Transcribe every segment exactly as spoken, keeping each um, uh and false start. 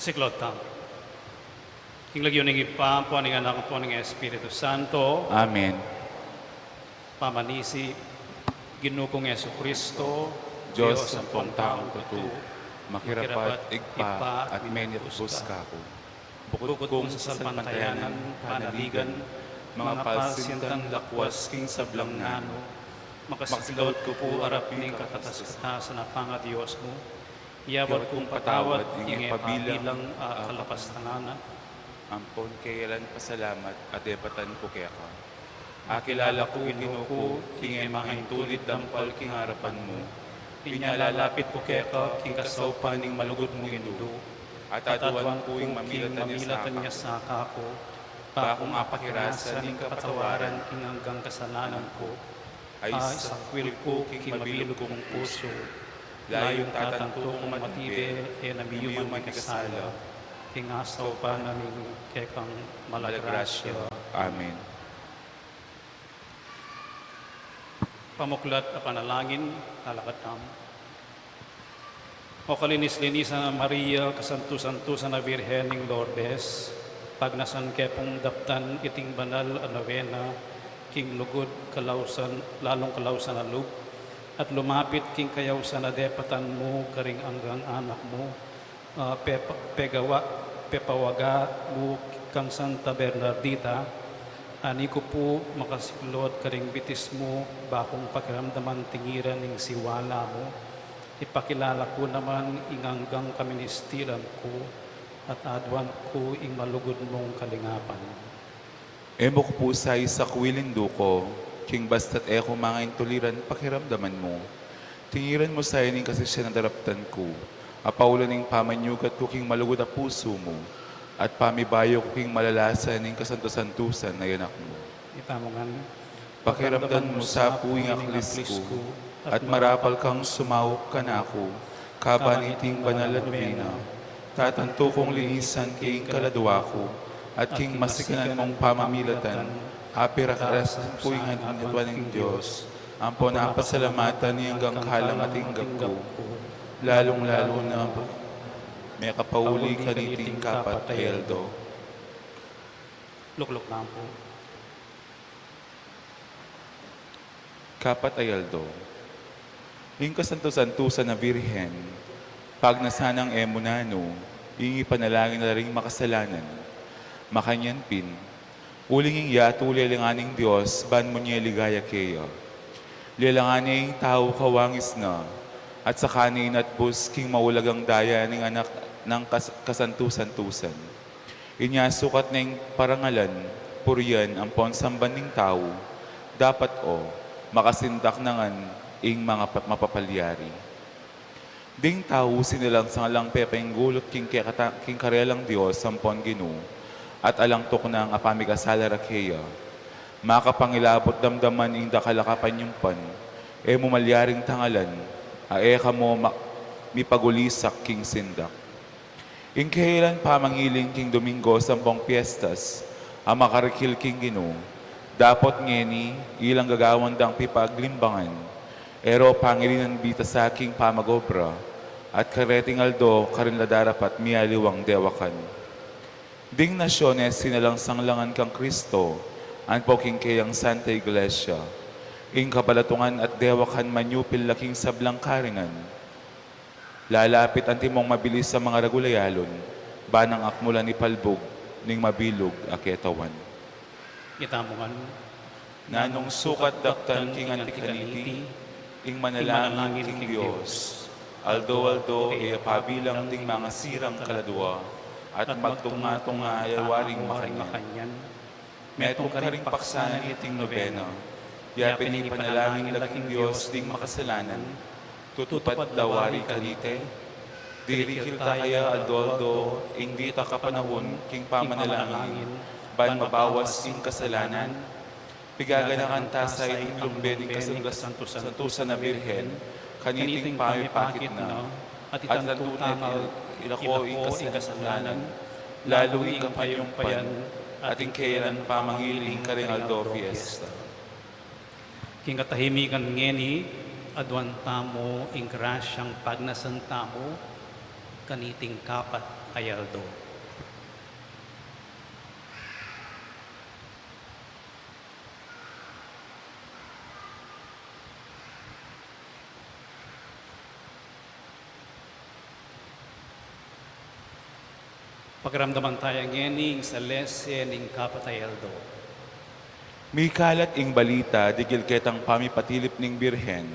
Siklaud tamu. King lagyu ning Ibpa, ampo ning Anak, ampo ning Espiritu Santo. Amen. Pamanisi, Ginu kung Jesucristo, Dios ampong taung tutu, makirapat, Ibpa, at menitbus kaku. Bukod kung sasalpantayanan, panaligan, mga palsintan lakwas king sablang nanu, makasiklaud ku pu arap ning kakatas-katasan a pangaDios mu, yabat kung patawad ing e pabilang a kalapastangan na. Ampon keyalan pasalamat a depatan ku keka. Akilala ku, Ginu ku, ing e makaintulid dampal king arapan mu, inya lalapit ku keka king kasaupan ning malugud mung Indu, at aduan ku ing mamilatan ya sa kaku, ba kung apakirasan ing kapatawaran king anggang kasalanan ku, ay sakwil ku king mabilug kung pusu, layun tatantu kung matibe, e na miyuman mikasala, king asaupan na ning kekang mala grasya. Amen. Pamuklat a panalangin, lalakad tamu. O kalinis-linisan a Maria, kasantu-santusan a Birhen ning Lourdes, pagnasan ke pung daptan iting banal a novena king lugud kalausan, lalung kalausan a lub, at lumapit king kayausan a depatan mu karing anggang anak mu, a, pe-, pegawa, pepawaga mu kang Santa Bernardita, ani ku pu makasiklaud karing bitis mu, ba kung pakiramdaman tingiran ing siwala mu, ipakilala ku naman ing anggang kaministilan ku, at aduan ku ing malugud mung kalingapan. E mu ku pu sa isakwil, Indu ku, king basta't e ku mangaintuliran pakiramdaman mu. Tingiran mu sa ing kasisian a daraptan ku, a paulu ning pamanyugat ku king malugud a pusu mu, at pamibayu ku king malalasan ning kasantu-santusan a Anak mu. Ita mu ngan. Pakiramdaman mu sa pu ing aklis ku, at marapal kang sumaup kanaku, kaban iting banal a novena. Tatantu kung linisan ke ing kaladua ku, at king masikanan mung pamamilatan, apirakarasan ku ing aduan ning Dios, ampon apasalamatan ing anggang kalam at inggap ku, lalung-lalu na mekapauli kaniting kapat a aldo. Lukluk tamu pu. Kapat a aldo. Ing kasantu-santusan a Birhen, pagnasan nang e mu nanu ing ipanalangin na ring makasalanan. Makanyan pin, uling ing yatu lelangan ning Dios ban munye ligaya keya. Lelangan ne ing tau kawangis na, at saka ne inatbus king maulagang daya ning Anak nang kas-, kasantu-santusan. Inya sukat neng parangalan, purian, ampon samban ning tau, dapat o, makasindak na ngan ing mga pa-, mapapalyari. Ding tau sinalang-sanglang pepainggulut king kekata-, king karelang Dios ampon Ginu, at alang tuknang a pamikasala ra keya. Makapangilabut damdaman ing dakal a kapanyumpan, e mu malyaring tangalan, a e ka mu ma-, mipagulisak king sindak. Ing keyalan pamangiling king Domingo ampong piestas, a makarikil king Ginu, dapot ngeni ilang gagawan dang pipaglimbangan, e ro pangilinan bitasa king pamag-obra, at kareting aldo karin la darapat mialiwang dewakan. Ding nasyunes sinalang-sanglangan kang Kristo, ampo king keyang Santa Iglesia, ing kabalatungan at dewakan manyupil la king sablang karinan. Lalapit antimong mabilis a mangaragul a yalun, ban nang akmulan ipalbug ning mabilug a ketawan. Ita mu ngan. Nanung sukat daptan king anti kaniti, ing manalangin king Dios, aldo-aldo e ya pabilang ding mangasirang kaladua, at magtunga-tunga ya waring makanyan. Metung karing paksanan iting nobena, ya pin ipanalangin la king Dios ding makasalanan, tutupad la wari kaniti. Dirikil ta kaya aldo-aldo ing dita kapanahun king pamanalangin, ban mabawas ing kasalanan. Pigaganakan ta sa iting lumbe ning kasantusan-, santusan a Birhen, kaniting pamipakit na, at itantu tang ilako ing kasalanan, lalu ing kapayumpayan, at ing keyalan pamangiling karing aldo fiesta. King katahimikan ngeni, aduan tamu ing grasyang pagnasan tamu, kaniting kapat Kay aldo. Pakiramdaman taya ngeni ing salese ning kapatay aldo. Mikalat ing balita digil ketang pamipatilip ning Birhen.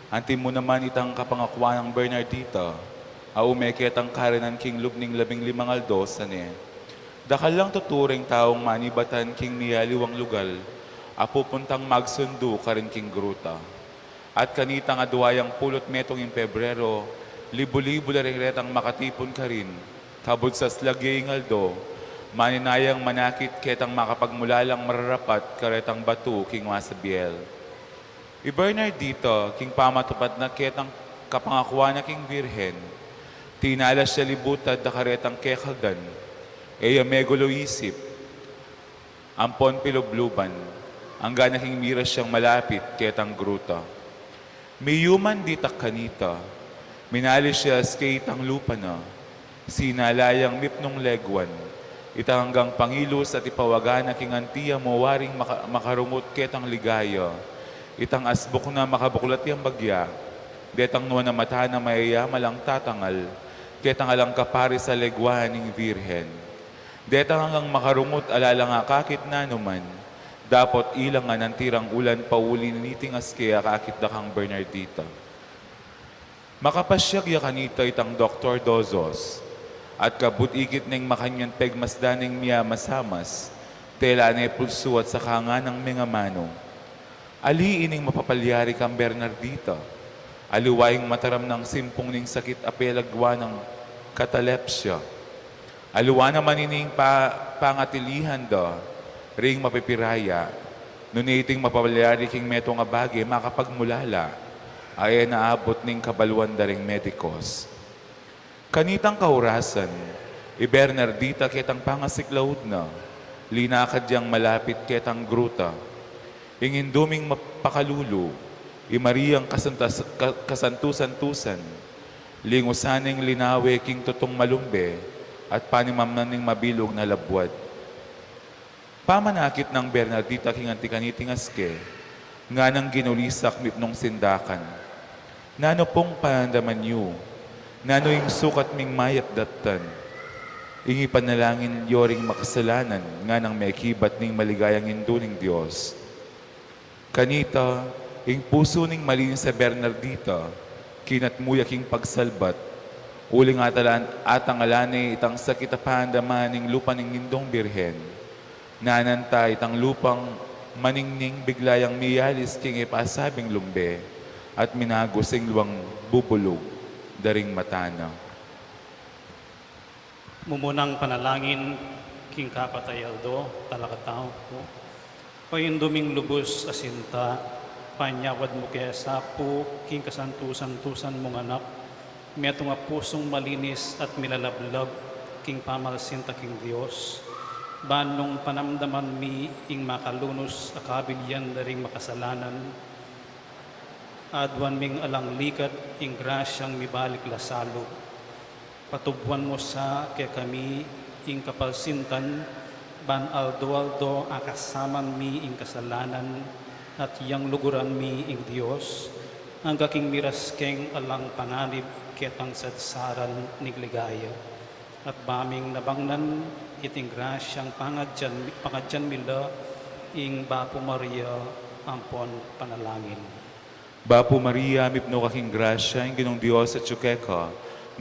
Anti mu naman itang kapangakuan nang Bernardita, a ume ketang karinan king lub ning labing limang aldo sane. Dakal lang tutu ring taung manibatan king miyaliwang lugal a pupuntang magsundu karin king gruta. At kanitang adua yang pulu't metung ing Pebrero, libu-libu la ring retang makatipun karin, kabud saslag ya ing aldo, maninayang manakit ketang makapagmulalang mararapat karetang batu king masabiel. I Bernardita, king pamatupad na ketang kapangakuan na king Birhen, tinala sya libutad da karetang kekaldan, e ya megulu isip, ampon pilubluban, angga na king mira syang malapit ketang gruta. Miyuman dita kanita, minalis ya aske itang lupa na, sinala yang mipnung leguan, itang anggang pangilus at ipawaga na king anti ya mu waring maka-, makarungut ketang ligaya, itang asbuk na makabuklat yang bagya, detang nuan a mata na mayayaman lang tatangal, ketang alang kaparis a leguan ning Birhen. Detang anggang makarungut ala lang akakit na numan, dapot ila ngan anti rang ulan pauli niting aske akakit da kang Bernardita. Makapasyag ya kanita itang Doktor Dozos, at kabud ikit neng makanyan pegmasdan ning miyamasamas, tela ne pulsu at saka nganang mengamanu. Ali ining mapapalyari kang Bernardita, aliwa ing mataram nang simpung ning sakit a pelagwa nang catalepsia. Aliwa naman ining pa-, pangatilihan da ring mapipiraya, nune iting mapapalyari king metung a bage makapagmulala, a e na abut ning kabaluan da ring medikos. Kanitang kaurasan, i Bernardita ketang pangasiklaud na, linakad yang malapit ketang gruta. Ing Indu ming mapakalulu, i Mariang kasantas-, ka-, kasantusan-tusan, lingusan neng linawe king tutung malumbe, at panimamnan ning mabilug na labuad. Pamanakit nang Bernardita king anti kaniting aske, nganang ginulisak mipnung sindakan. Nanu pung panandaman yu? Nanu ing sukat ming mayap dattan? Ing ipanalangin yo ring makasalanan, nganang mekibat ning maligayang Indu ning Dios. Kanita, ing pusu ning malinis a Bernardita, kinatmu ya king pagsalbat, uling atalan-, atangalan ne itang sakit a panandaman ning lupa ning Indung Birhen. Nananta itang lupang maningning bigla yang miyalis king ipasabing lumbe, at minagus ing luang bubulug da ring mata na. Mumunang panalangin king kapatay aldo, talakatau pu. O Indu ming lubus a sinta, panyawad mu ke sa pu king kasantusan-tusan mung anak, metung a pusung malinis at milalablab king pamalsinta king Dios. Ban nung panamdaman mi ing makalunus a kabilian da ring makasalanan, aduan ming alang likat ing grasyang mibalik la salub. Patubuan mu sa kekami ing kapalsintan, ban aldo-aldo akasaman mi ing kasalanan, at yang luguran mi ing Dios, angga king miras keng alang panganib ketang sadsaran ning ligaya. At baming nabangnan iting grasyang pangadyan, pangadyan mi la ing Bapu Maria ampon panalangin. Bapu Maria, mipnu ka king grasya, ing Ginung Dios atyu keka.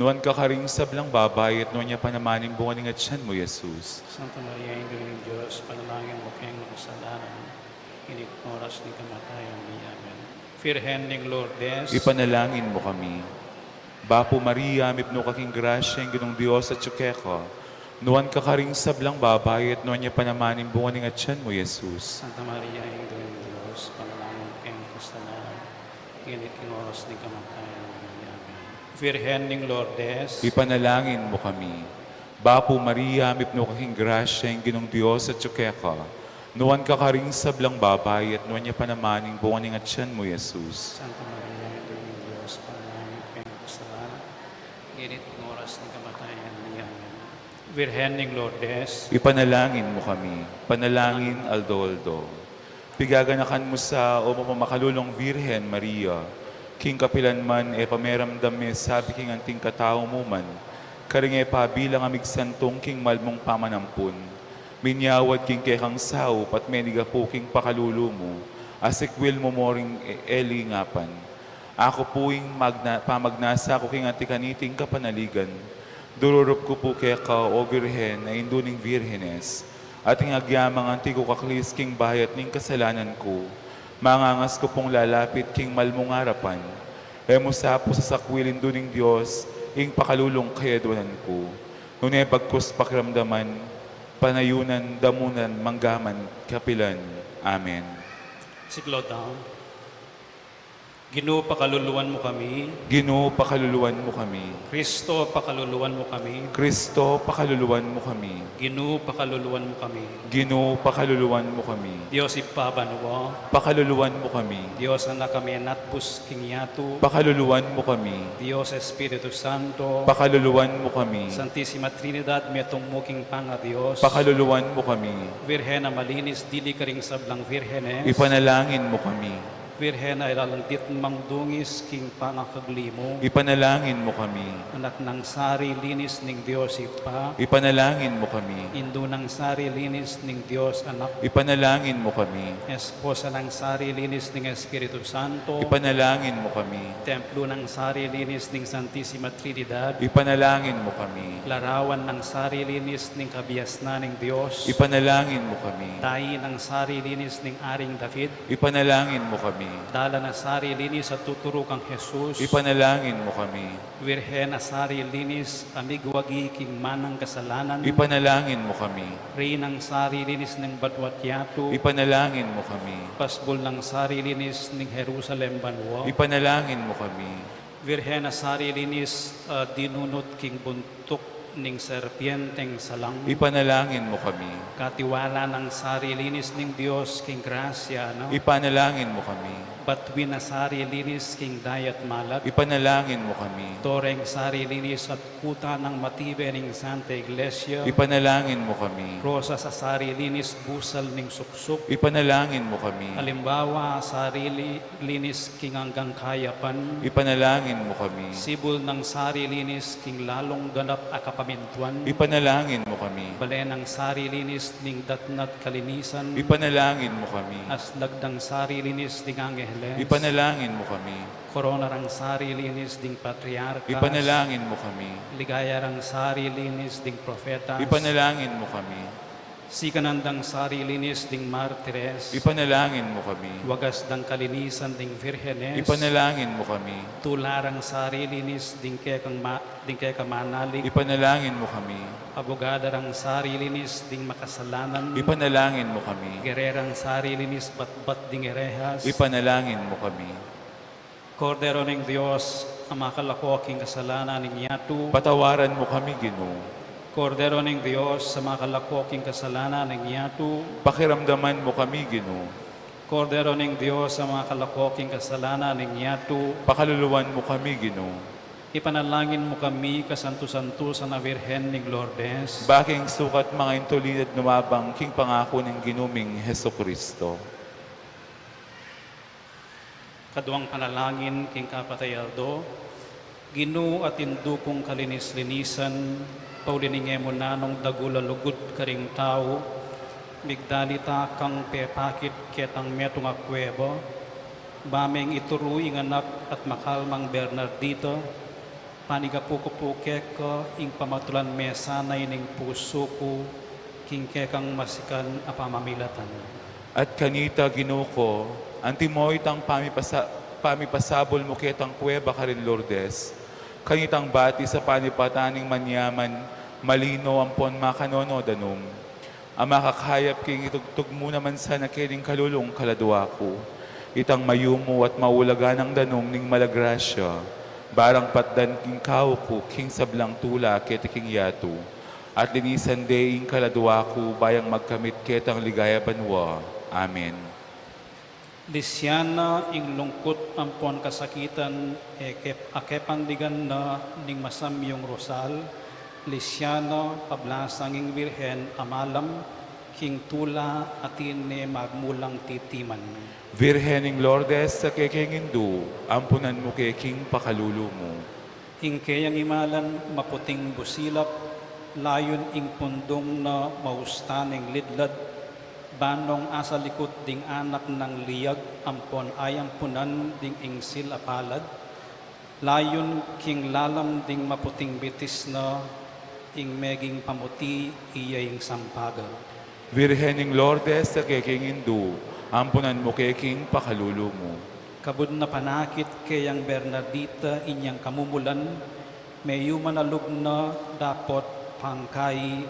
Nuan ka karing sablang babai, at nuan ya pa naman ing bunga ning atyan mu, Jesus. Santa Maria, Indu ning Dios, ipanalangin mu keng makasalanan, ngeni't oras ning kamatayan mi. Amen. Virgen ning Lourdes, ipanalangin mu kami. Bapu Maria, mipnu ka king grasya, ing Ginung Dios atyu keka. Nuan ka karing sablang babai, at nuan ya pa naman ing bunga ning atyan mu, Jesus. Santa Maria, Indu ning Dios, ipanalangin mu keng makasalanan, ngeni't king oras ning kamatayan mi. Amen. Virgen ning Lourdes, ipanalangin mu kami. Bapu Maria, mipnu ka king grasya, ing Ginung Dios atyu keka. Nuan ka karing sablang babai, at nuan ya pa naman ing bunga ning atyan mu, Jesus. Santa Maria, Indu ning Dios, ipanalangin mu keng makasalanan, ngeni't king oras ning kamatayan mi. Amen. Virgen ning Lourdes, ipanalangin mu kami. Panalangin aldo-aldo. Pigaganakan mu sa, o mapamakalulung Virgen Maria, king kapilan man e pa meramdam mesabi king anting katau mu man, karing e pa bilang a migsantung king mal mung pamanampun, minyawad king kekang saup at menigapu king pakalulu mu, asikwil mu mo ring e-, eli ngapan. Aku pu ing magna-, pamagnasa ku king anti kaniting kapanaligan, dururup ku pu keka, o Virgen a Indu ning Virgenes, at ing agyamang anti ku kaklis king bayat ning kasalanan ku, mangangas ku pung lalapit king mal mung arapan. E mu sa pu sasakwil, Indu ning Dios, ing pakalulung kayadwanan ku, nune bagkus pakiramdaman, panayunan, damunan, manggaman kapilan. Amen. Siklaud tamu. Ginu, pakaluluan mu kami. Ginu, pakaluluan mu kami. Kristo, pakaluluan mu kami. Kristo, pakaluluan mu kami. Ginu, pakaluluan mu kami. Ginu, pakaluluan mu kami. Dios Ibpa banua, pakaluluan mu kami. Dios Anak a menatbus king yatu, pakaluluan mu kami. Dios Espiritu Santo, pakaluluan mu kami. Santisima Trinidad, metung mu king pangaDios, pakaluluan mu kami. Virgen a malinis dili karing sablang virgenes, ipanalangin mu kami. Virgen a e lalang ditmang dungis king pangakagli mu, ipanalangin mu kami. Anak nang sari linis ning Dios Ibpa, ipanalangin mu kami. Indu nang sari linis ning Dios Anak, ipanalangin mu kami. Esposa nang sari linis ning Espiritu Santo, ipanalangin mu kami. Templo nang sari linis ning Santisima Trinidad, ipanalangin mu kami. Larawan nang sari linis ning kabiasnan ning Dios, ipanalangin mu kami. Tayi nang sari linis ning Aring David, ipanalangin mu kami. Dalan a sari linis a tuturu kang Jesus, ipanalangin mu kami. Virgen a sari linis a migwagi king manang kasalanan, ipanalangin mu kami. Reynang sari linis ning banua't yatu, ipanalangin mu kami. Pasbul nang sari linis ning Jerusalem banua, ipanalangin mu kami. Virgen a sari linis a dinunut king buntuk ning serpienteng salang, ipanalangin mu kami. Katiwala nang sari linis ning Dios king grasya na, ipanalangin mu kami. Batuin a sari linis king dayat malat, ipanalangin mu kami. Toreng sari linis at kuta nang matibe ning Santa Iglesia, ipanalangin mu kami. Rosas a sari linis busal ning suksuk, ipanalangin mu kami. Alimbawa a sari li-, linis king anggang kayapan, ipanalangin mu kami. Sibul nang sari linis king lalung ganap a kapamintuan, ipanalangin mu kami. Bale nang sari linis ning datnat kalinisan, ipanalangin mu kami. Aslag dang sari linis ding angeles, ipanalangin mu kami. Korona rang sari linis ding patriarkas, ipanalangin mu kami. Ligaya rang sari linis ding profetas, ipanalangin mu kami. Sikanan dang sari linis ding martires, ipanalangin mu kami. Wagas dang kalinisan ding virgenes, ipanalangin mu kami. Tula rang sari linis ding kekang ma-, ding kekang manalig, ipanalangin mu kami. Abugada rang sari linis ding makasalanan, ipanalangin mu kami. Gererang sari linis batbat ding erehas, ipanalangin mu kami. Kordero ning Dios, a makalako king kasalanan ning yatu, patawaran mu kami, Ginu. Kordero ning Dios, a makalako king kasalanan ning yatu, pakiramdaman mu kami, Ginu. Kordero ning Dios, a makalako king kasalanan ning yatu, pakaluluan mu kami, Ginu. Ipanalangin mu kami, kasantu-santusan a Virgen ning Lourdes, ba king sukat manga intulid at numabang king pangaku ning Ginu ming Jesucristo. Kaduang panalangin king kapat a aldo. Ginu at Indu kung kalinis-linisan, pauli ning e mu nanung dagul a lugud karing tau, migdalita kang pepakit ketang metung a kueba, ba meng ituru ing anak at makalmang Bernardita, panigapu ku pu keka ing pamatulan me sana ining pusu ku king kekang masikan a pamamilatan. At kanita, Ginu ku, antimo itang pamipasa-, pamipasabul mu ketang kueba karin Lourdes, kanitang batis a panipatan ning manyaman, malino ampon makanono danum, a makakayap king itugtug mu naman sana kening kalulung kaladua ku itang mayumu at maulagan a danum ning malagrasya, ba rang patdan king kau ku king sablang tula keti king yatu, at linisan de ing kaladua ku ba yang magkamit ketang ligaya banua. Amen. Lisian na ing lungkut ampon kasakitan, e kep-, a kepandigan na ning masamyung rosal, Lisiana, pablasang ing Virgen a malam, king tula a tine magmulang titiman. Virgen ing Lourdes, a kekeng indu, ampunan mu ke king pakalulu mu. Ing keyang imalan maputing busilak, layun ing pundung na mausta ning lidlad, banong asalikut ding anak nang liag ampon ayampunan ding ingsil a palad, layun king lalam ding maputing bitis na ing meging pamuti iya ing sampaga. Virgen ing Lourdes, a kekeng indu, ampunan mu ke king pakalulu mu. Kabud na panakit keyang Bernardita inyang kamumulan, meyuman a lub na dapot pangkai,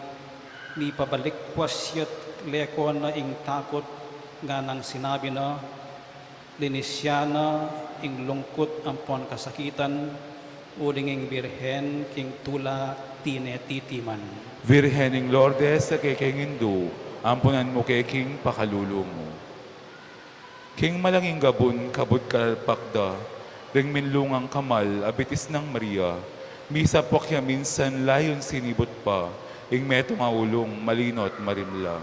mipabalik kwa siat leko na ing takut, nganang sinabi na, linisyan na ing lungkut ampon kasakitan, uling ing Birhen king tula tine titiman. Virgen ing Lourdes, a kekeng indu, ampunan mu ke king pakalulu mu. King malanging gabun, kabud karalpak da ring minlungang kamal a bitis nang Maria, misapwak ya minsan layun sinibut pa ing metung a ulung malino at marimla.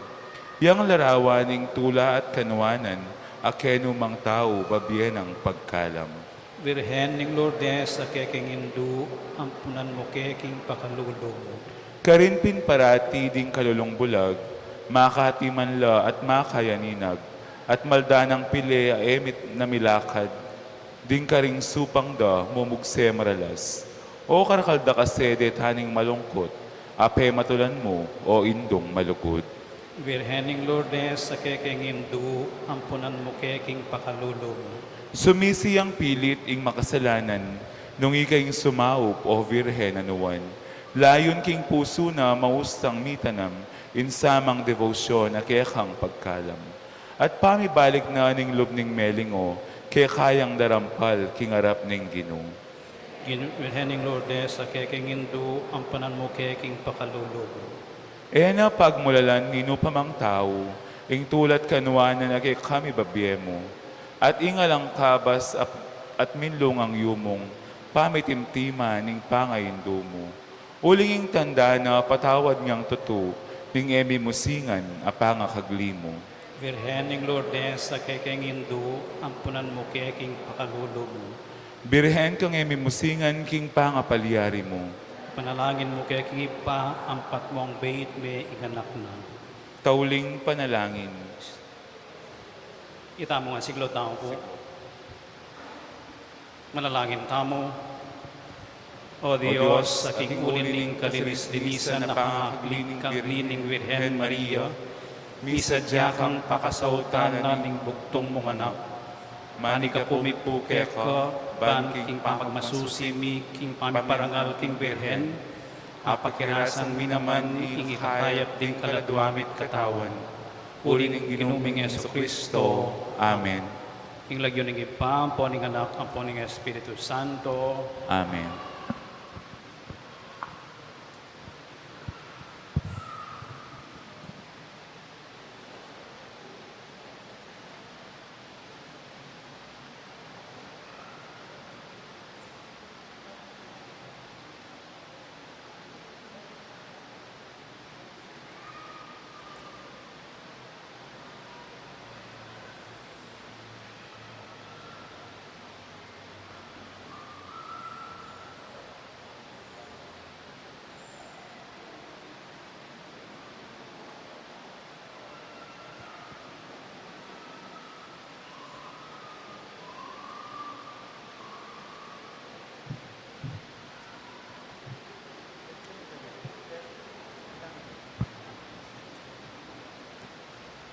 Yang larawan ing tula at kanuanan a kenu mang tau babie nang pagkalam. Virgen ning Lourdes, a kekeng indu, ampunan mu ke king pakalulu mu. Karin pin parati ding kalulung bulag, makati man la at makayaninag, at malda nang pile a e mit na milakad, ding karing supang da mumugse maralas. O karakal da kasi detaning malungkut, a pematulan mu, O Indung malugud. Virgen ning Lourdes, a kekeng indu, ampunan mu ke king pakalulu mu. Sumisi yang pilit ing makasalanan, nung ika ing sumaup, O Virgen a nuan. Layun king pusu na maustang mitanam, ing samang debosyon a kekang pagkalam. At pamibalik na ning lub ning melingu, keka yang darampal king arap ning Ginu. Ginu-, Virgen ning Lourdes, a kekeng indu, ampunan mu ke king pakalulu mu. E na pagmulalan ninu pa mang tau, ing tula't kanuanan a kekami babie mu. At ing alang kabas ap-, at minlungang yumung, pamitimtiman ning pangaindu mu. Uling ing tanda na patawad ngang tutu, ning e mimusingan a pangakagli mu. Virgen ning Lourdes, a kekeng indu, ampunan mu ke king pakalulu mu. Virgen kang e mimusingan king pangapalyari mu. Panalangin mu ke king Ibpa, ampat mong beit me ing anak na. Tauling panalangin. Itamu nga siglo tamu pu. Manalangin tamu. O Dios, a king uli ning kalinis-linisan a pangakagli ning Birhen Maria, misadya kang pakasautanan ning bugtung mung anak. Manigap mi pu keka, ban king pamagmasusi mi king pamiparangal king Birhen, apakirasan mi naman ing ikakayap ding kaladwa mit katawan. Uli ning Ginu ming Jesucristo. Amen. King lagyu ning Ibpa, ampo ning Anak, ampo ning Espiritu Santo. Amen.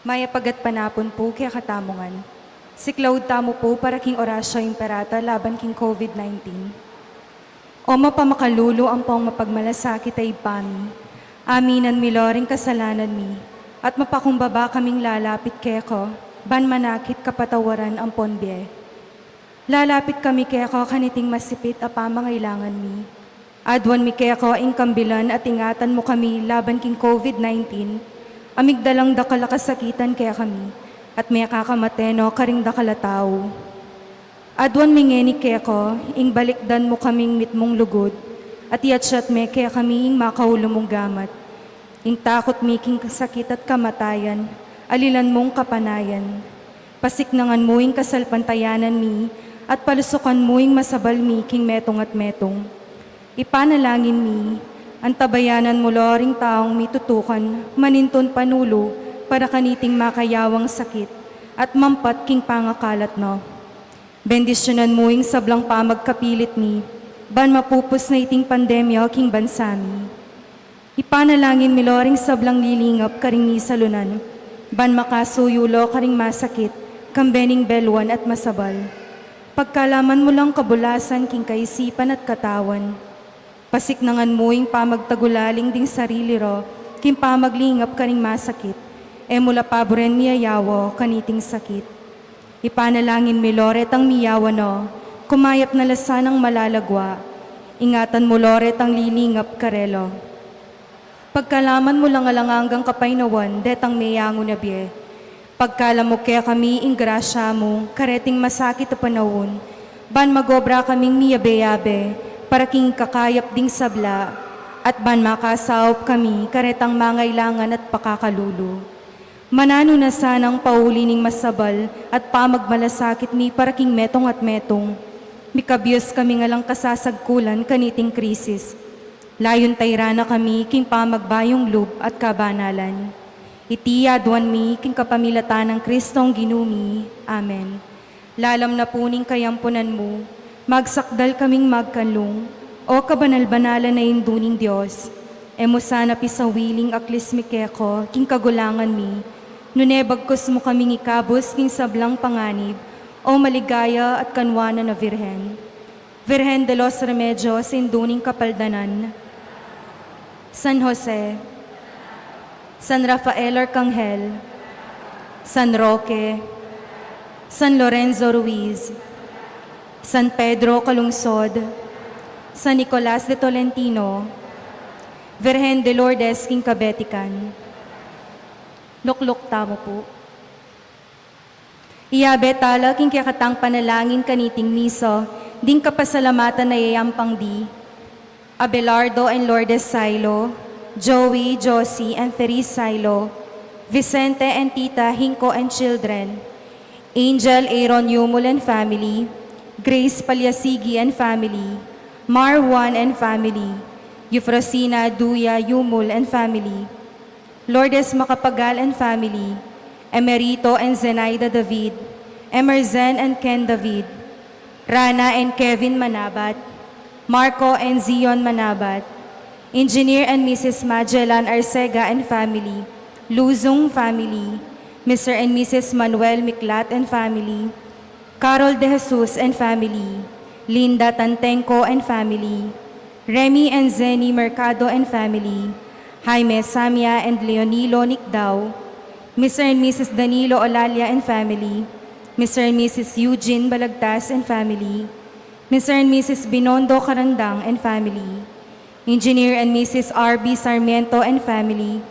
Mayap a gatpanapun pu kekatamu ngan. Siklaud tamu pu para king Oratio Imperata laban king COVID nineteen. O mapamakalulu ampong mapagmalasakit a Ibpa mi, aminan mi lo ring kasalanan mi, at mapakumbaba kaming lalapit keka, ban manakit kapatawaran ampon bie. Lalapit kami keka kaniting masipit a pamangailangan mi. Aduan mi keka ing kambilan at ingatan mu kami laban king COVID nineteen, a migdalang dakal a kasakitan kekami, at mekakamate no karing dakal a tau. Aduan mi ngeni keka ing balikdan mu kaming mitmung lugud, At iatsat me kekami ing makaulu mung gamat. Ing takut mi king sakit at kamatayan, alilan mung kapanayan. Pasiknangan mu ing kasalpantayanan mi, at palusukan mu ing masabal mi king metung at metung. Ipanalangin mi, antabayanan mu la ring taung mitutukan, manintun panulu, para kaniting makayawang sakit, at mampat king pangakalat na. Bendisyunan mu ing sablang pamagkapilit mi, ban mapupus na iting pandemya king bansa mi. Ipanalangin mi la ring sablang lilingap karing misalunan, ban makasuyu la karing masakit, kambe ning beluan at masabal. Pagkalaman mu lang kabulasan king kaisipan at katawan. Pasiknangan mu ing pamagtagulaling ding sarili ra, king pamaglingap karing masakit, e mu la paburen miyayawa kaniting sakit. Ipanalangin mi la retang miyawa na, kumayap na la sanang malalagwa. Ingatan mu la retang lilingap karela. Pagkalaman mu lang alang anggang kapaynawan, detang meyangu na bie. Pagkalam mu kekami ing grasya mu, kareting masakit a panaun, ban magobra kaming miyabe-yabe, para king kakayap ding sabla, at ban makasaup kami, karetang mangailangan at pakakalulu. Mananu na sanang pauli ning masabal at pamagmalasakit mi para king metung at metung. Mikabius kami nga lang kasasagkulan kaniting krisis. Layun tayra na kami king pamagbayung lub at kabanalan. Iti aduan mi king kapamilatan nang Kristong Ginu mi. Amen. Lalam na pu ning kayampunan mu, magsakdal kaming magkanlung, O kabanal-banalan a Indu ning Dios. E mu sana pisawiling aklis mi keka king kagulangan mi, nune bagkus mu kaming ikabus king sablang panganib, O maligaya at kanwanan a Virgen. Virgen de los Remedios, Indu ning Kapaldanan. San Jose, San Rafael Arcangel, San Roque, San Lorenzo Ruiz, San Pedro Calungsod, San Nicolas de Tolentino, Virgen de Lourdes king Kabetikan. Lukluk tamu pu. Iyabe tala king kekatang panalangin kaniting misa, ding kapasalamatan a yayampang di Abelardo and Lourdes Silo, Joey, Josie, and Therese Silo, Vicente and Tita Hinko and children, Angel, Aaron Yumul and family, Grace Palyasigi and family, Mar Juan and family, Eufrosina Duya Yumul and family, Lourdes Macapagal and family, Emerito and Zenaida David, Emerzen and Ken David, Rana and Kevin Manabat, Marco and Zion Manabat, Engineer and Missus Magellan Arcega and family, Luzung family, Mister and Missus Manuel Miklat and family, Carol De Jesus and family, Linda Tantenco and family, Remy and Zenny Mercado and family, Jaime Samia and Leonilo Nicdao, Mister and Missus Danilo Olalia and family, Mister and Missus Eugene Balagtas and family, Mister and Missus Binondo Carandang and family, Engineer and Missus R B Sarmiento and family,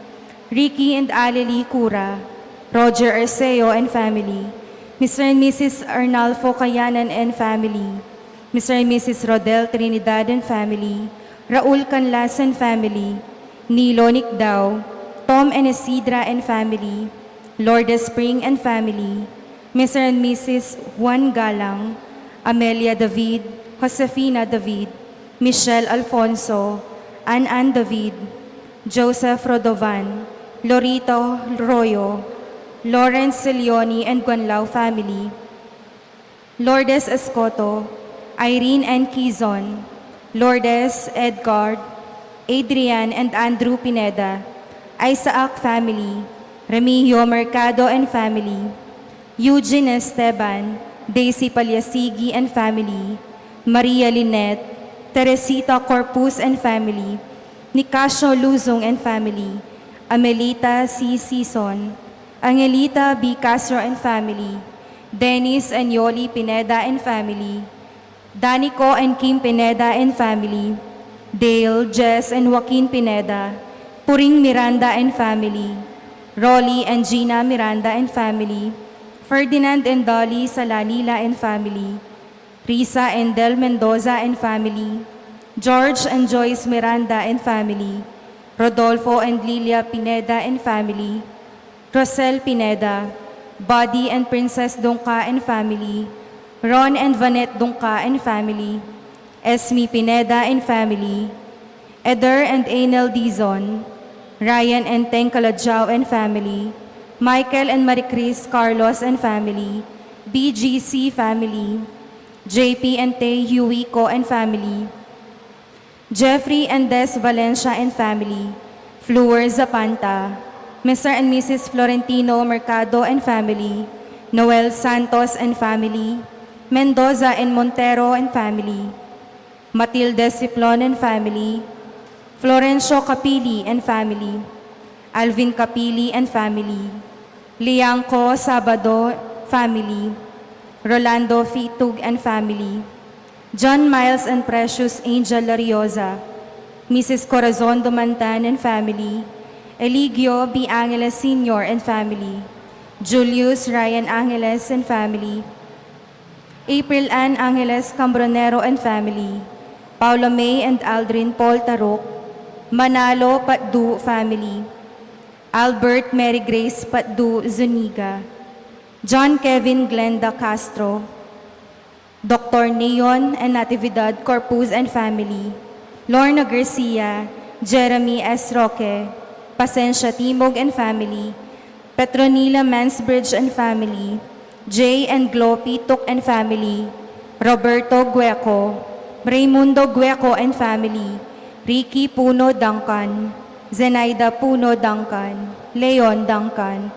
Ricky and Aleli Cura, Roger Arceo and family, Mister and Missus Arnalfo Cayanan and family, Mister and Missus Rodel Trinidad and family, Raul Canlas and family, Nilo Nicdao, Tom and Isidra and family, Lourdes Spring and family, Mister and Missus Juan Galang, Amelia David, Josefina David, Michelle Alfonso, Ann Ann David, Joseph Rodovan, Lorito Royo, Lawrence Celioni and Guanlao family, Lourdes Escoto, Irene and Kizon, Lourdes, Edgar, Adrian and Andrew Pineda, Isaac family, Remigio Mercado and family, Eugene Esteban, Daisy Palyasigi and family, Maria Lynette, Teresita Corpus and family, Nicasio Luzon and family, Amelita C. Sison, Angelita B. Castro and family, Dennis and Yoli Pineda and family, Danico and Kim Pineda and family, Dale, Jess and Joaquin Pineda, Puring Miranda and family, Rolly and Gina Miranda and family, Ferdinand and Dolly Salanila and family, Risa and Del Mendoza and family, George and Joyce Miranda and family, Rodolfo and Lilia Pineda and family, Rosel Pineda, Buddy and Princess Dungca and family, Ron and Vanette Dungca and family, Esme Pineda and family, Eder and Anel Dizon, Ryan and Teng Calajao and family, Michael and Maricris Carlos and family, B G C family, J P and Tay Huico and family, Jeffrey and Des Valencia and family, Flor Zapanta, Mister and Missus Florentino Mercado and family, Noel Santos and family, Mendoza and Montero and family, Matilde Siplon and family, Florencio Capili and family, Alvin Capili and family, Liangco Sabado family, Rolando Fitug and family, John Miles and Precious Angel Larioza, Missus Corazon Dumantan and family, Eligio B. Angeles Senior and family, Julius Ryan Angeles and family, April Ann Angeles Cambronero and family, Paula May and Aldrin Paul Taruk, Manalo Patdu family, Albert Mary Grace Patdu Zuniga, John Kevin Glenda Castro, Doctor Neon and Natividad Corpus and family, Lorna Garcia, Jeremy S. Roque, Pasensia Timog and family, Petronila Mansbridge and family, Jay and Glo Pituk and family, Roberto Gueco, Raymundo Gueco and family, Ricky Puno Duncan, Zenaida Puno Duncan, Leon Duncan,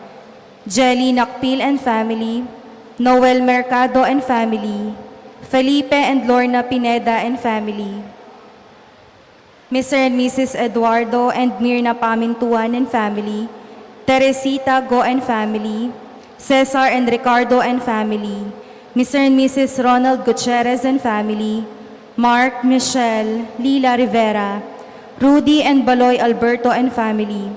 Jelly Nakpil and family, Noel Mercado and family, Felipe and Lorna Pineda and family, Mister and Missus Eduardo and Mirna Pamintuan and family, Teresita Go and family, Cesar and Ricardo and family, Mister and Missus Ronald Gutierrez and family, Mark, Michelle, Lila Rivera, Rudy and Baloy Alberto and family,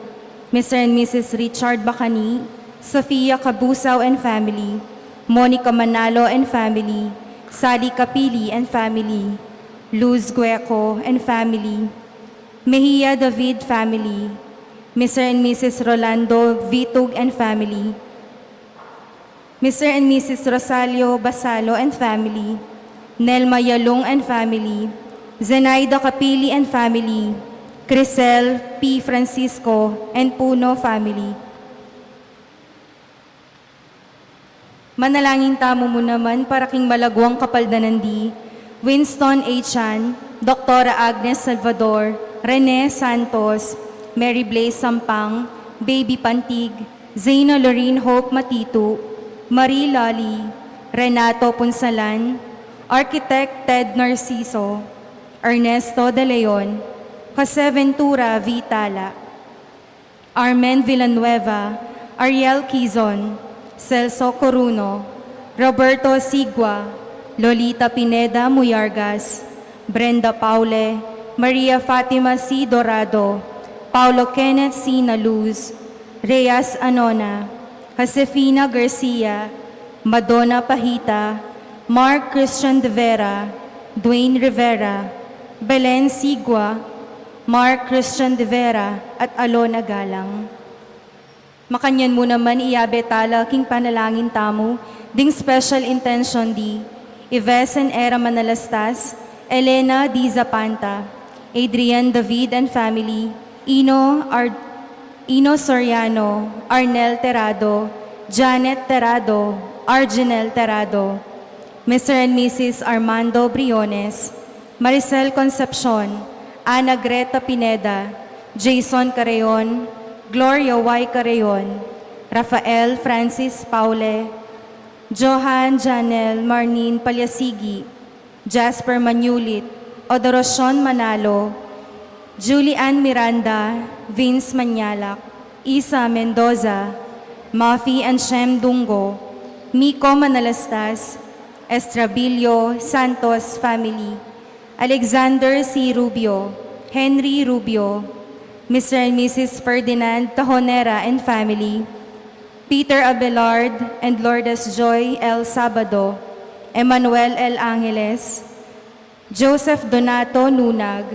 Mister and Missus Richard Bacani, Sofia Cabusao and family, Monica Manalo and family, Sally Capili and family, Luz Gueco and family, Mejia David family, Mister and Missus Rolando Vitug and family, Mister and Missus Rosalio Basalo and family, Nelma Yalung and family, Zenaida Capili and family, Crisel P. Francisco and Puno family. Manalangin tamu mu naman para king malaguang kapaldanan di Winston A. Chan, Doktora Agnes Salvador, Rene Santos, Mary Blaze Sampang, Baby Pantig, Zena Lorraine Hope Matitu, Marie Lali, Renato Punsalan, Architect Ted Narciso, Ernesto De Leon, Jose Ventura Vitala, Armen Villanueva, Ariel Quizon, Celso Coruno, Roberto Sigua, Lolita Pineda Muyargas, Brenda Paule, Maria Fatima C. Dorado, Paulo Kenneth C. Naluz, Reyes Anona, Josefina Garcia, Madonna Pahita, Mark Christian de Vera, Dwayne Rivera, Belen Sigua, Mark Christian de Vera, at Alona Galang. Makanyan mu naman iyabe tala king panalangin tamu ding special intention di Ives and Era Manalastas, Elena D. Zapanta, Adrian David and family, Ino Ar-, Ino Soriano, Arnel Terado, Janet Terado, Arginel Terado, Mister and Missus Armando Briones, Maricel Concepcion, Ana Greta Pineda, Jason Carreon, Gloria Y. Carreon, Rafael Francis Paule, Johan Janel Marnin Palyasigi, Jasper Manulit, Adoracion Manalo, Julian Miranda, Vince Mañalak, Isa Mendoza, Mafi and Shem Dungo, Miko Manalastas, Estrabilio Santos family, Alexander C. Rubio, Henry Rubio, Mister and Missus Ferdinand Tajonera and family, Peter Abelard and Lourdes Joy L. Sabado, Emmanuel L. Angeles, Joseph Donato Nunag,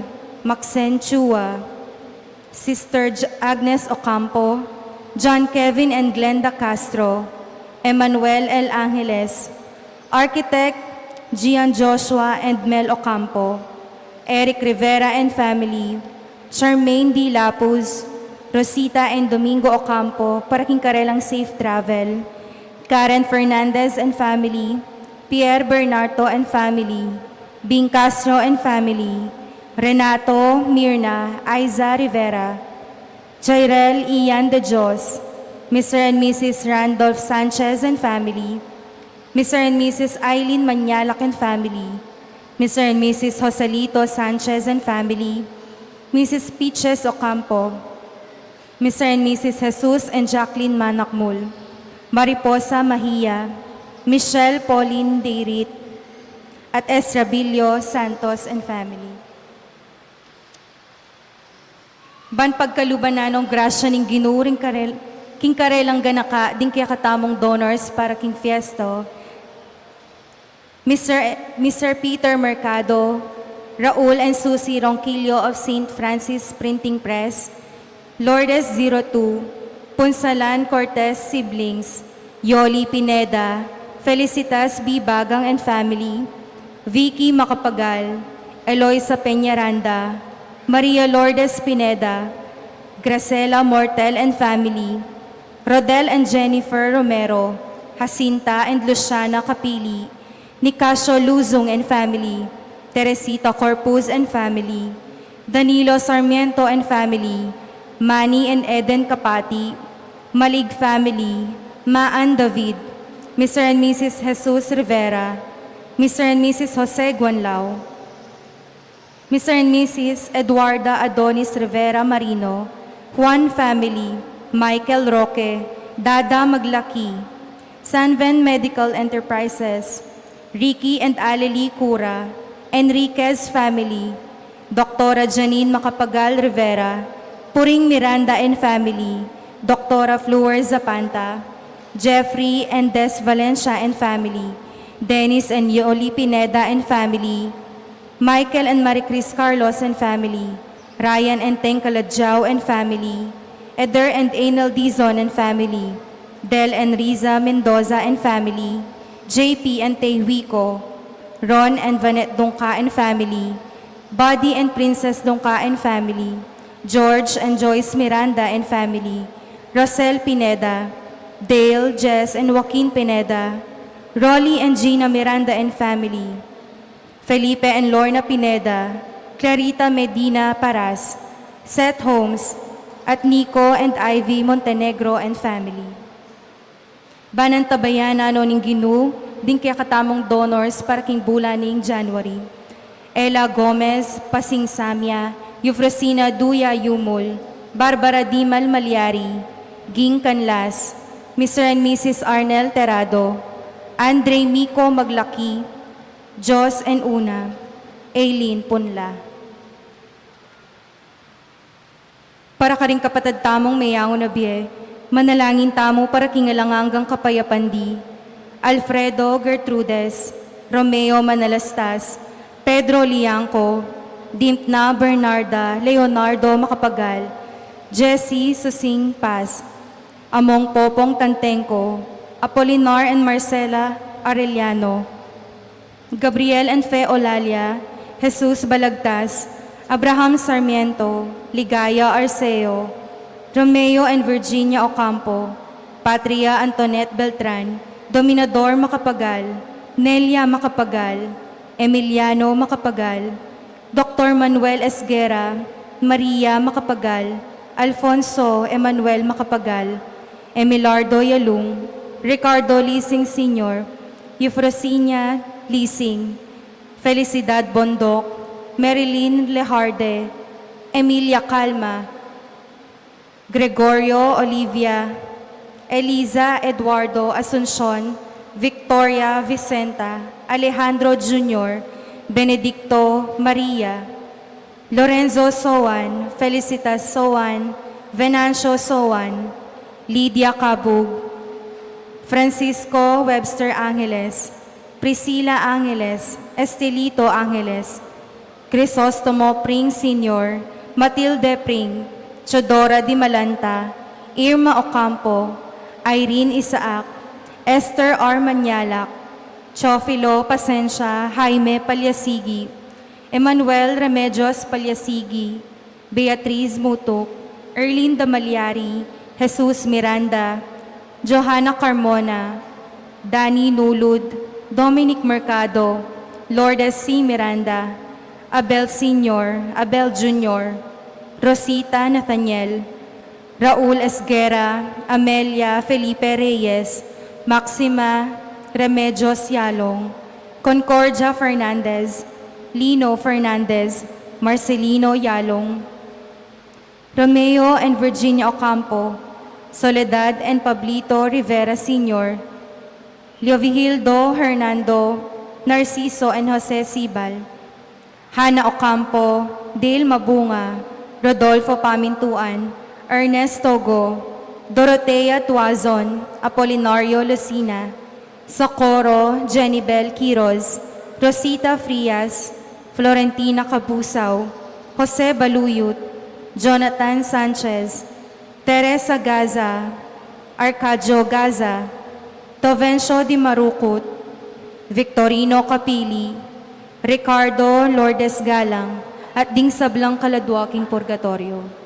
Maxen Chua, Sister J-, Agnes Ocampo, John Kevin and Glenda Castro, Emmanuel L. Angeles, Architect Gian Joshua and Mel Ocampo, Eric Rivera and family, Charmaine D. Lapuz, Rosita and Domingo Ocampo, para king karelang safe travel, Karen Fernandez and family, Pierre Bernardo and family, Bing Castro and family, Renato, Mirna, Aiza Rivera, Jairel Ian de Dios, Mister and Missus Randolph Sanchez and family, Mister and Missus Eileen Mañalac and family, Mister and Missus Joselito Sanchez and family, Missus Peaches Ocampo, Mister and Missus Jesus and Jacqueline Manacmul, Mariposa Mahia, Michelle Pauline Deirit, at Ezra Bilio Santos and family. Ban pagkaluban na nong grasya ning Ginu ring karel-, king karelang ganaka ding kekatamung donors para king fiesta, Mister, Mister Peter Mercado, Raul and Susie Ronquillo of Saint Francis Printing Press, Lourdes zero two, Punsalan Cortez siblings, Yoli Pineda, Felicitas B. Bagang and family, Vicky Macapagal, Eloisa Peñaranda, Maria Lourdes Pineda, Graciela Mortel and family, Rodel and Jennifer Romero, Jacinta and Luciana Capili, Nicasio Luzon and family, Teresita Corpus and family, Danilo Sarmiento and family, Manny and Eden Capati, Malig family, Maan David, Mister and Missus Jesus Rivera, Mister and Missus Jose Guanlao, Mister and Missus Eduarda Adonis Rivera Marino, Juan family, Michael Roque, Dada Maglaki, Sanven Medical Enterprises, Ricky and Aleli Cura, Enriquez family, Doktora Janine Macapagal Rivera, Puring Miranda and family, Doktora Flor Zapanta, Jeffrey and Des Valencia and family, Dennis and Yoli Pineda and family, Michael and Maricris Carlos and family, Ryan and Teng Caladiao and family, Eder and Anel Dizon and family, Del and Riza Mendoza and family, J P and Tei Huico, Ron and Vanette Dungca and family, Buddy and Princess Dungca and family, George and Joyce Miranda and family, Rosel Pineda, Dale, Jess and Joaquin Pineda, Rolly and Gina Miranda and family, Felipe and Lorna Pineda, Clarita Medina Paras, Seth Holmes, at Nico and Ivy Montenegro and family. Ban antabayanan na no ning Ginu ding kekatamung donors para king bulan ning January. Ella Gomez, Pasing Samia, Eufrosina Duya Yumul, Barbara Dimal Malyari, Ging Canlas, Mister and Missus Arnel Terrado, Andre Mico Maglaki, Jos and Una, Aileen Punla. Para karing kapatad tamung meyangu na bie, manalangin tamu para king alang anggang kapayapan di Alfredo Gertrudes, Romeo Manalastas, Pedro Liangco, Dimpna Bernarda Leonardo Macapagal, Jessie Susing Paz, Among Popong Tantengco, Apolinar and Marcela Arellano, Gabriel and Fe Olalia, Jesus Balagtas, Abraham Sarmiento, Ligaya Arceo, Romeo and Virginia Ocampo, Patria Antoinette Beltran, Dominador Macapagal, Nelia Macapagal, Emiliano Macapagal, Doktor Manuel Esguerra, Maria Macapagal, Alfonso Emmanuel Macapagal, Emilardo Yalung, Ricardo Lising Senior, Eufrosinia Lising, Felicidad Bondoc, Marilyn Lejarde, Emilia Calma, Gregorio Olivia, Eliza Eduardo Asuncion, Victoria Vicenta, Alejandro Junior, Benedicto Maria, Lorenzo Soan, Felicitas Soan, Venancio Soan, Lydia Cabug, Francisco Webster Angeles, Priscila Angeles, Estelito Angeles, Crisostomo Pring Senior, Matilde Pring, Teodora Dimalanta, Irma Ocampo, Irene Isaac, Esther R. Manialak, Teofilo Pasensia, Jaime Palyasigi, Emmanuel Remedios Palyasigi, Beatriz Mutuk, Erlinda Maliari, Jesus Miranda, Johanna Carmona, Danny Nulud, Dominic Mercado, Lourdes C. Miranda, Abel Senior, Abel Junior, Rosita Nathaniel, Raul Esguerra, Amelia Felipe Reyes, Maxima Remedios Yalong, Concordia Fernandez, Lino Fernandez, Marcelino Yalong, Romeo and Virginia Ocampo, Soledad and Pablito Rivera Senior, Leovigildo Hernando, Narciso and Jose Sibal, Hana Ocampo, Dale Mabunga, Rodolfo Pamintuan, Ernesto Go, Dorotea Tuazon, Apolinario Lucina, Socorro Jenibel Quiroz, Rosita Frias, Florentina Cabusao, Jose Baluyut, Jonathan Sanchez, Teresa Gaza, Arcadio Gaza, Tovencio Di Marucut, Victorino Capili, Ricardo Lourdes Galang, at ding sablang kaladua king purgatoryo.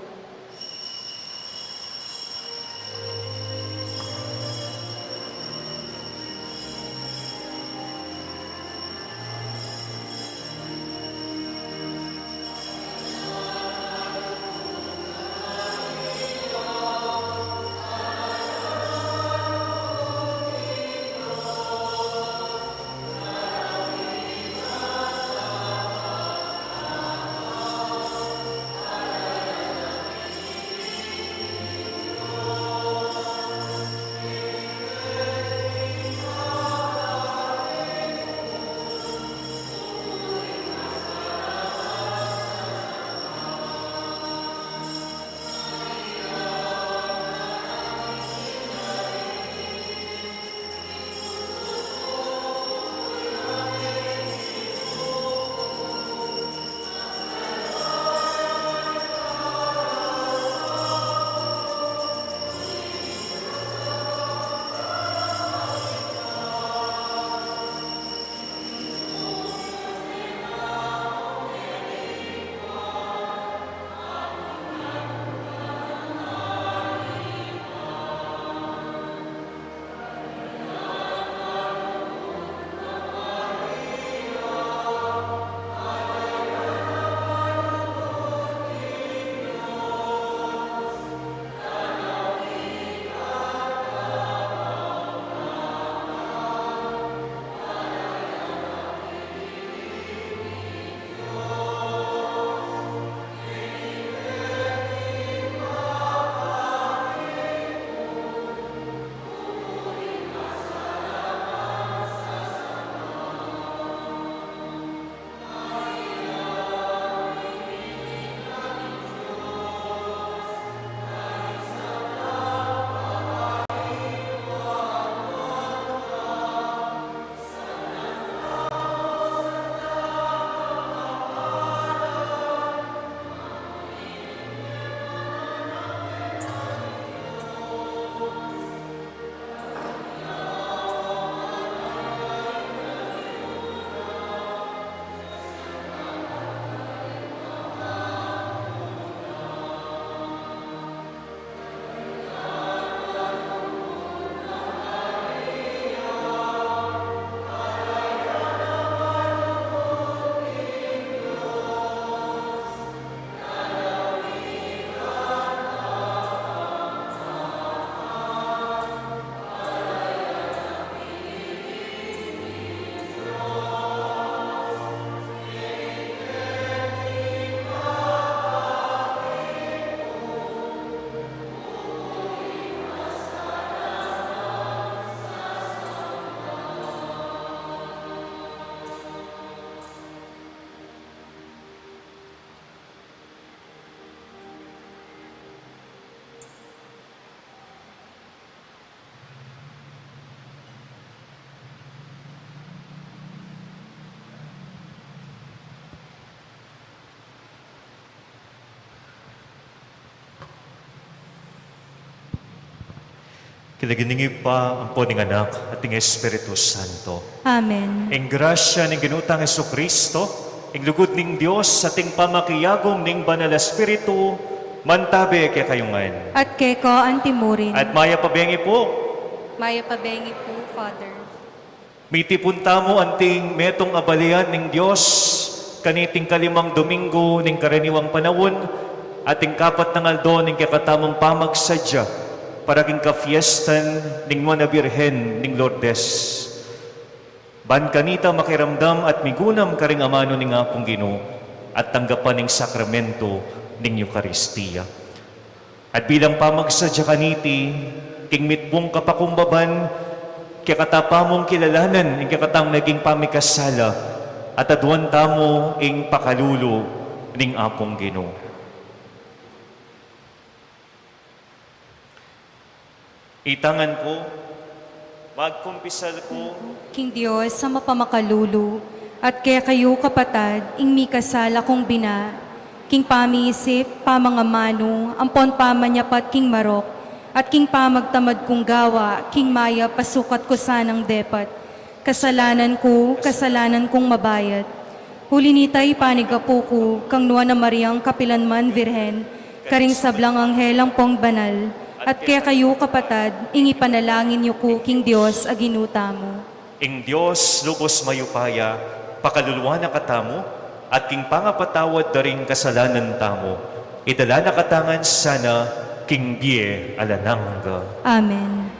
Lagyu ning Ibpa, ampo ning Anak, at ning Espiritu Santo. Amen. Ing grasya ning Ginu tang Jesucristo, ing lugud ning Dios, at ing pamakiyagum ning Banal a Espiritu, mantabe kekayu ngan. At keka antimurin. At mayap a bengi pu. Mayap a bengi pu, Father. Mitipun tamu anting metung a balian ning Dios, kaniting kalimang Domingo ning karaniwang panaun, at ing kapatnang aldo ning kekatamung pamagsadya, para king kafiestan ning Nuan a Birhen ning Lourdes. Ban kanita makiramdam at migunam karing amanu ning Apung Ginu, at tanggapan ing sakramento ning Eukaristia. At bilang pamagsadya kaniti, king mitmung kapakumbaban, kekata pamung kilalanan ing kekatang naging pamikasala, at aduan tamu ing pakalulu ning Apung Ginu. Itangan ku, magkumpisal ku king Dios a mapamakalulu, at kekayu kapatad, ing mikasala kung bina, king pamiisip, pamangamanu, ampon pamanyapat king marok, at king pamagtamad kung gawa, king mayap a sukat ku sanang depat. Kasalanan ku, kasalanan kung mabayat. Uli nita ipanigapu ku kang Nuan a Mariang kapilan man Virgen, karing sablang anghel ampong banal, at kekayu kapatad, ing ipanalangin yu ku king Dios a Ginu tamu. Ing Dios lubos mayupaya, pakaluluan na katamu, at king pangapatawad da ring kasalanan tamu, idala na kata ngan sana king bie alang angga. Amen.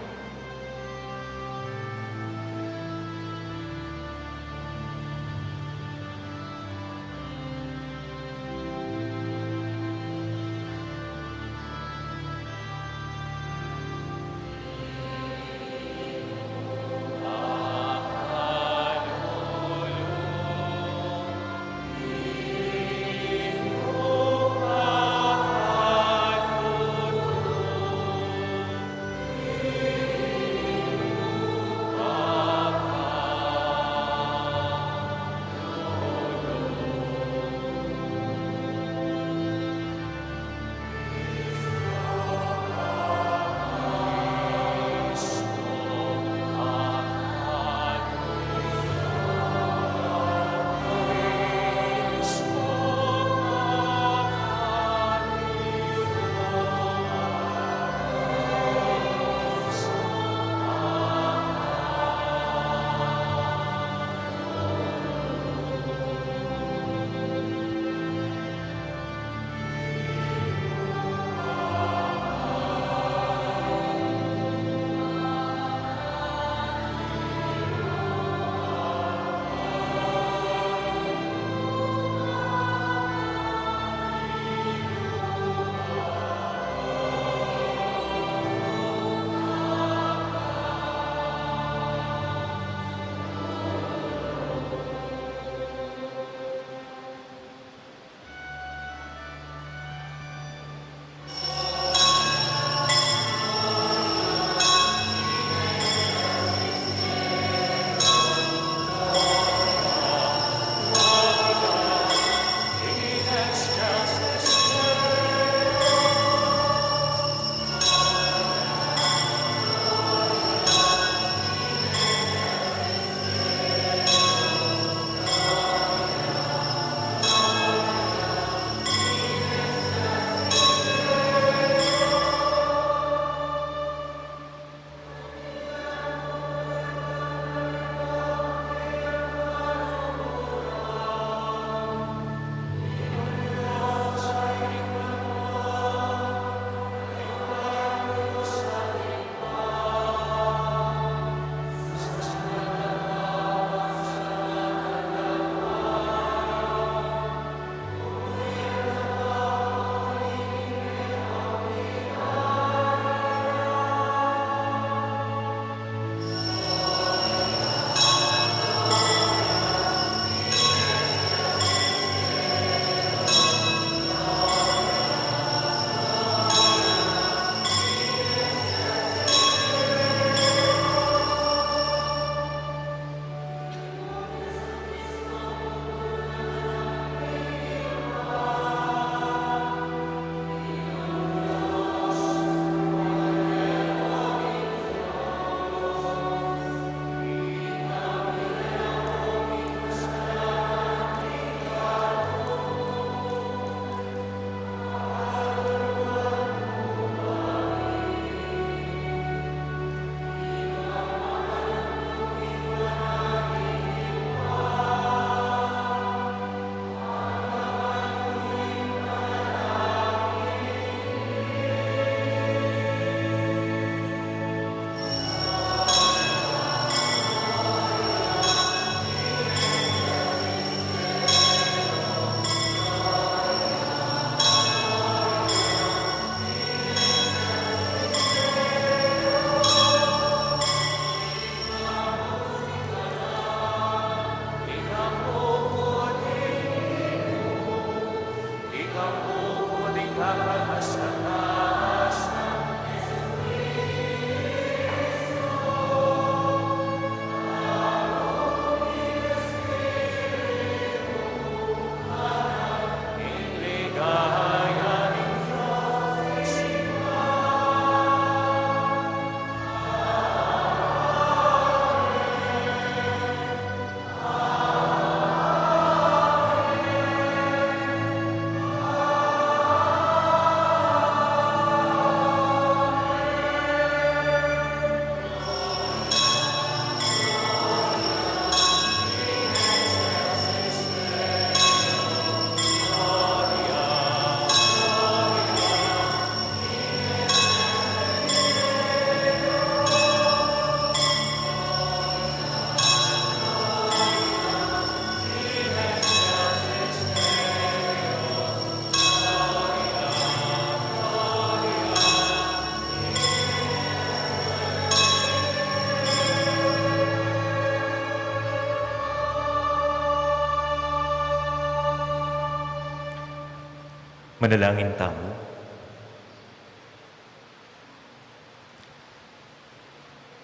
Manalangin tamu.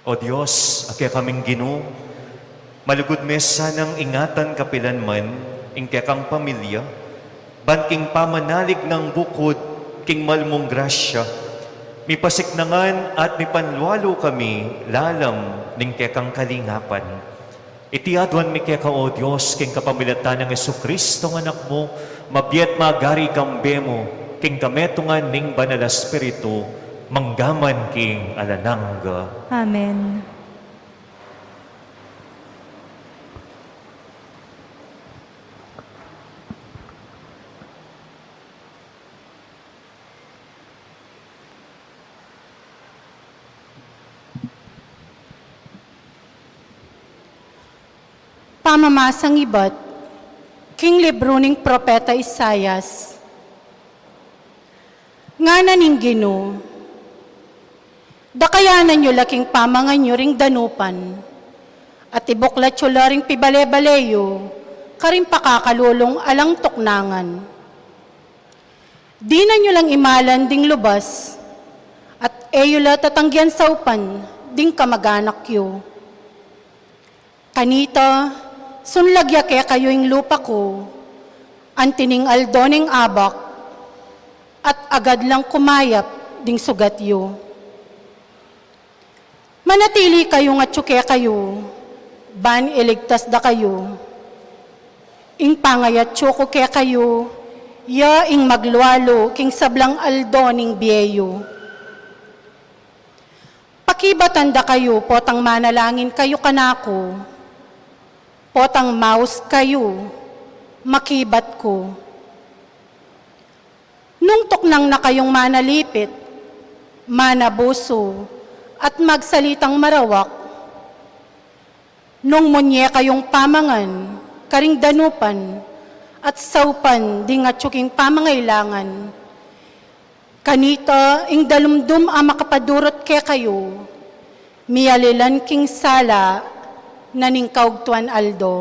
O Dios, a kekaming Ginu, malugud me sanang ingatan kapilanman ing kekang pamilya, ban king pamanalig nang bukud king malmung grasya, mipasiknangan at mipanlualu kami lalam ning kekang kalingapan. Iti aduan mi keka, O Dios, king kapamilatan nang Jesucristo, Anak mu, mabie at magari kambe mu, king kametungan ning Banal a Espiritu, manggaman king alang angga. Amen. Pamamasang ibat king libru ning Propeta Isaias. Ngana ning Ginu, dakayanan yu la king pamangan yu ring danupan, at ibuklat yu la ring pibale-bale yu karing pakakalulung alang tuknangan. Dinan yu lang imalan ding lubas, at e yu la tatanggian saupan ding kamag-anak yu. Kanita, sunlag ya kekayu ing lupa ku, anti ning aldo ning abak, at agad lang kumayap ding sugat yu. Manatili kayung atyu kekayu, ban iligtas da kayu. Ing pangayatyu ku kekayu, ya ing maglualu king sablang aldo ning bie yu. Pakibatan da kayu, potang manalangin kayu kanaku, potang maus kayu, makibat ku. Nung tuknang na kayung manalipit, manabusu, at magsalitang marawak, nung munye kayung pamangan karing danupan at saupan ding atyu king pamangailangan, kanita ing dalumdum a makapadurut kekayu, mialilan king sala na ning kaugtuan aldo.